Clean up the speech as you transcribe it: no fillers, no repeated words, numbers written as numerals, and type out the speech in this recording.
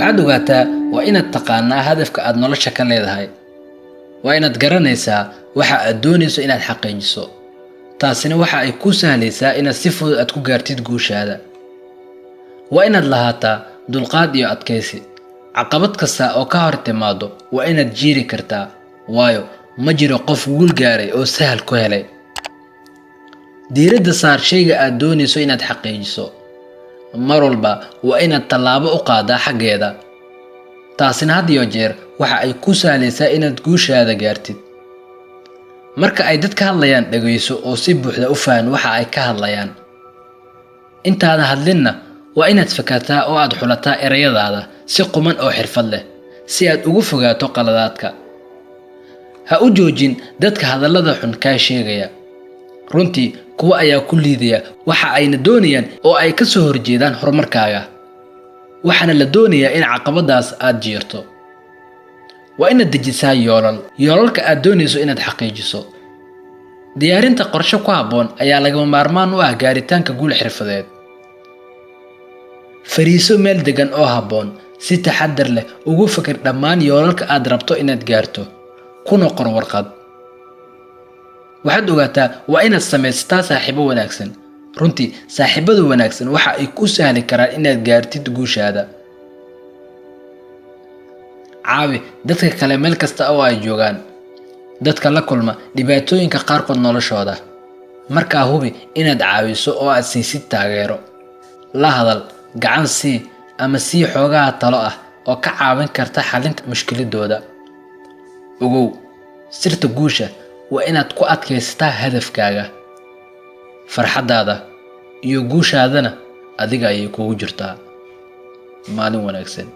Waxaad ogaataa, waa inaad taqaanaa hadafka aad nolosha ka leedahay. Waa inaad garanaysaa waxa aad doonayso inaad xaqiijiso. Taasina waxa ay kuu sahlaysaa inaad si fudud aad ku gaartid guushaada. Waa inaad lahaataa dulqaad iyo adkaysi. Caqabad kasta oo ka hor timaado waa inaad jiiri kartaa, waayo ma jiro qof guul gaaray oo sahal ku helay. Diiradda saar shayga aad doonayso inaad xaqiijiso. Mar walba waa inaad tallaabo u qaadaa xaggeeda. Taasina had iyo jeer waxa ay kuu sahlaysaa inaad guushaada gaartid. Marka ay dad ka hadlayaan, dhegayso oo si buuxda u fahan waxa ay ka hadlayaan. Intaadan hadlinna waa inaad fakartaa oo aad xulataa erayadaada si quman oo xirfad leh, si aad uga fogaato qaladaadka. Ha u joojin dadka hadallada xun kaa sheegaya. Runtii, kuwa ayaa ku liidaya, waxa ayna doonayaan oo ay ka soo horjeedaan horumarkaaga, waxaana la doonayaa in caqabadaas aad jiirto. Waa inaad dejisaa yoolal, yoolalka aad doonayso inaad xaqiijiso. Diyaarinta qorshe ku habboon ayaa lagama maarmaan u ah gaaritaanka guul xirfadeed. Fariiso meel degan oo habboon, si taxadar leh ugu fakir dhammaan yoolalka aad rabto inaad gaarto, kuna qor warqad. Waxaad ogaataa, waa inaad samaysataa saaxiibo wanaagsan. Runtii, saaxiibada wanaagsan waxa ay ku sahli karaan inaad gaartid guushaada. Caawi dadka kale meel kasta oo ay joogaan. Dadka la kulma dhibaatooyinka qaarkood noloshooda, markaa hubi inaad caawiso oo aad siisid taageero. La hadal, gacan sii ama sii xoogaha talo ah oo ka caawin karta xalinta mushkiladooda. Ogow, sirta guusha waa inaad ku adkaysataa hadafkaaga. Farxaddaada iyo guushaadana adiga ayay kugu jirtaa. Maalin wanaagsan.